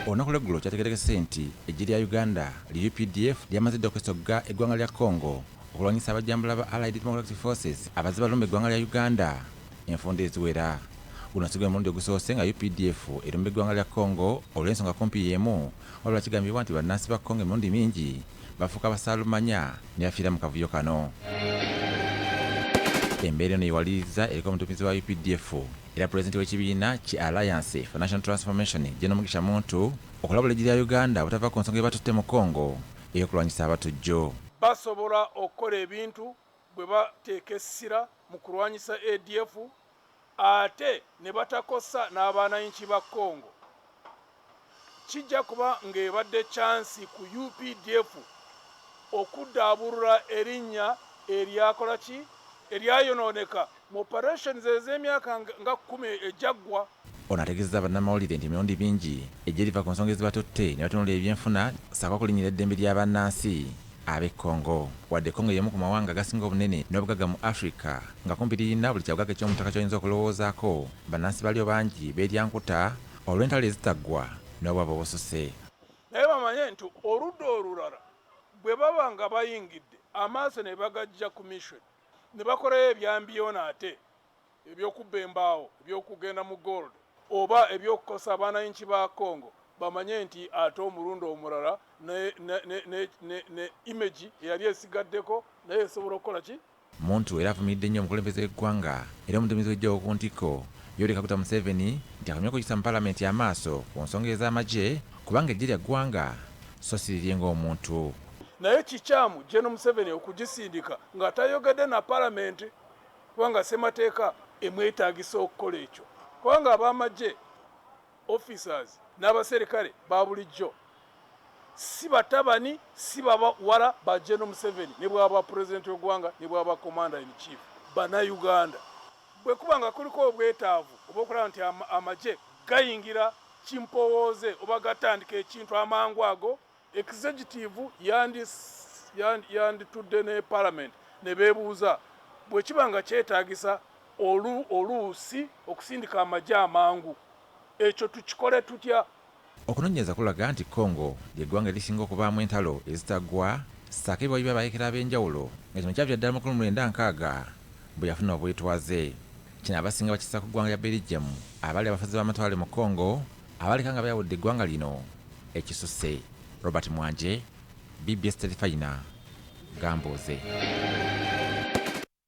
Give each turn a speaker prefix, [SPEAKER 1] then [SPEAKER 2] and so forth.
[SPEAKER 1] Olunaku lw'eggulo kyategeerekese nti eggye lya Uganda li UPDF lyamaze dda okwesogga eggwanga lya Congo okulwanyisa abajambula ba Allied Democratic Forces abazze balumba eggwanga lya Uganda enfunda eziwera. Guno si gwe mulundi ogusoose nga UPDF erumba eggwanga lya Congo olw'ensonga kumpi y'emu, wabula kigambibwa nti bannansi ba Congo emirundi mingi bafuuka basaalumanya ne bafiira mu kavuyo kano. Embeera eno yewaliriza eriko omuduumizi wa UPDF era pulezidenti w'ekibiina ki Alliance for National Transformation Gen Mugisha Muntu okulabula eggye lya Uganda obutava ku nsonga ebatutte mu Congo ey'okulwanyisa abatujju.
[SPEAKER 2] Basobola okukola ebintu bwe bateeka essira mu kulwanyisa ADF ate ne batakosa n'abananchi ba Congo. Kijja kuba ng'ebadde kyansi ku UPDF okuddaabulula erinnya eryakola ki eryayonooneka mu operations ez'emyaka nga 10 ejaggwa.
[SPEAKER 1] Ono ategeezezza bannamawulire nti emirundi mingi eggye liva ku nsonga ezibatutte ne batunula ebyenfuna ssaako okulinnyira eddembe lya bannansi ab'e Congo. Wadde Congo y'emu ku mawanga agasinga obunene n'obugagga mu Africa nga kumpi lirina buli kyabugagga eky'omu ttaka ky'oyinza okulowoozaako, bannansi balyo bangi beerya nkuta olw'entalo ezitaggwa n'obwavu obususse.
[SPEAKER 2] Naye bamanye nti oludda olulala bwe baba nga bayingidde amaaso ne bagajja ku mission ne bakolayo ebyambiyoona ate eby'okubba embaawo, eby'okugenda mu gold oba eby'okukosa abananchi ba Congo, bamanye nti ate omulundi omulala ne image eyali esigaddeko naye esobola okukola ki.
[SPEAKER 1] Muntu era avumiridde nnyo omukulembeze w'eggwanga era omuduumizi w'eggye ow'oku ntikko Yoweri Kaguta Museveni nti akomye okuyisa mu palamenti amaaso ku nsonga ez'amagye kubanga eggye lya ggwanga so si lirye ng'omuntu.
[SPEAKER 2] Naye kikyamu Gen Museveni okugisindika nga tayogedde na palamenti, kubanga ssemateeka emwetaagisa okukola ekyo, kubanga ab'amagye officers n'abaserikale ba bulijjo si batabani si bawala ba Gen Museveni, ne bwaba pulezidenti w'eggwanga ne bwaba commander in chief. Bannayuganda, bwe kuba nga kuliko obwetaavu oba okulaba nti amagye gayingira kimpowooze oba gatandika ekintu amangu ago, executive yanditudde ne parliament ne beebuuza bwe kiba nga kyetaagisa oluusi okusindika amagye amangu, ekyo tukikole tutya?
[SPEAKER 1] Okunoonyereza kulaga nti Congo ly'eggwanga erisinga okubaamu entalo ezitaggwa ssaako ebiwayi by'abayeekera ab'enjawulo nga kino kyavira ddala mu 1960 bwe yafuna obwetwaze. Kino abasinga bakissa ku ggwanga lya Belgium abaali abafuzi b'amatwale mu Congo abaleka nga bayawudde eggwanga lino ekisusse. Robert Mwanje, BBS Terefayina, Gambuuze.